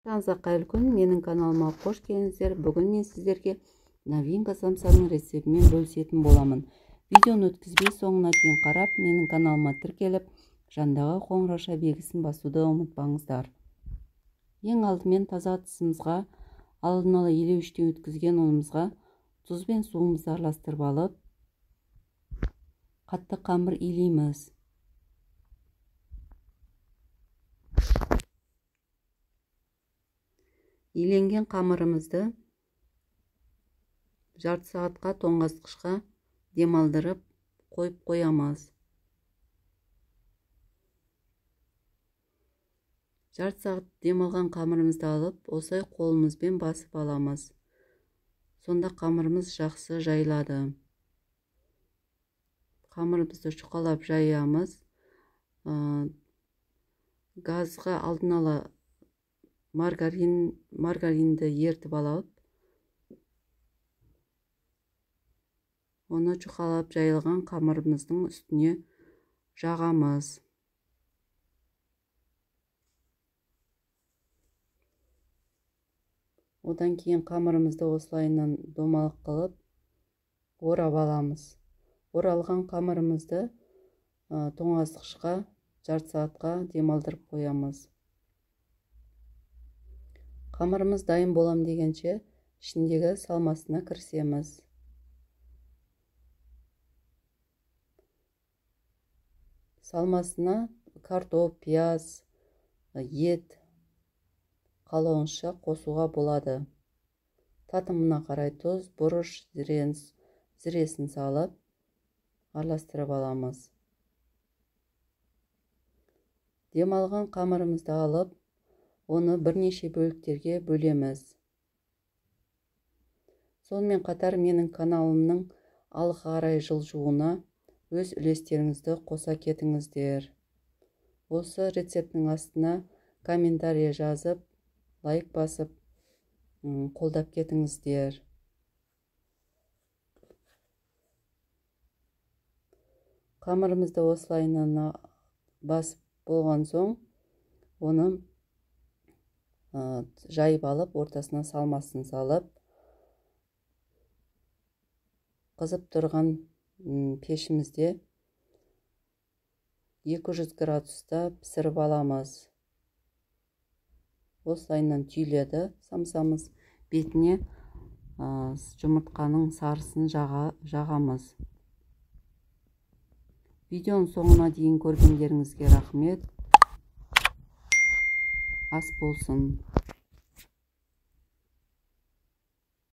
Баршаңызға қайырлы күн, менің каналыма қош келдіңіздер. Бүгін мен сіздерге новинка самсаның рецептімен бөлісетін боламын. Видеоны өткізбей соңына дейін қарап, менің каналыма тіркеліп, жандағы қоңырауша белгісін басуды ұмытпаңыздар. Ең алдымен таза ыдысымызға алдын ала елеуіштен өткізген ұнымызға тұз бен суымызды араластырып алып, қатты қамыр илейміз. Иленген қамырымызды жарты сағатқа тоңазытқышқа демалдырып қойып қоямыз. Жарты сағат демалған қамырымызды алып, осылай қолымызбен басып аламыз. Сонда қамырымыз жақсы жайылады. Қамырымызды жұқалап жаямыз. Газға алдын ала маргаринді ертіп алып, оны жұқалап жайылған қамырымыздың үстіне жағамыз. Одан кейін қамырымызды осылайынан домалақ қылып орап аламыз. Оралған қамырымызды тоңазытқышқа жарты сағатқа демалдырып қоямыз. Қамырымыз дайын болам дегенше ішіндегі салмасына кірісеміз. Салмасына картоп, пияз, ет қалауынша қосуға болады. Татымына қарай тұз, бұрыш, зіресін салып араластырып аламыз. Демалған қамырымызды алып, оны бірнеше бөліктерге бөлеміз. Сонымен қатар менің каналымның алға қарай жылжуына өз үлестеріңізді қоса кетіңіздер. Осы рецепттің астына комментарий жазып, лайк басып, қолдап кетіңіздер. Қамырымызды осылайынан басып болған соң, оны жайып алып, ортасына салмасын салып, қызып тұрған пешімізде 200 градуста пісіріп аламыз. Осылайынан түйіледі самсамыз. Бетіне жұмыртқаның сарысын жағамыз. Видеоның соңына дейін көргендеріңізге рахмет. Ас болсын.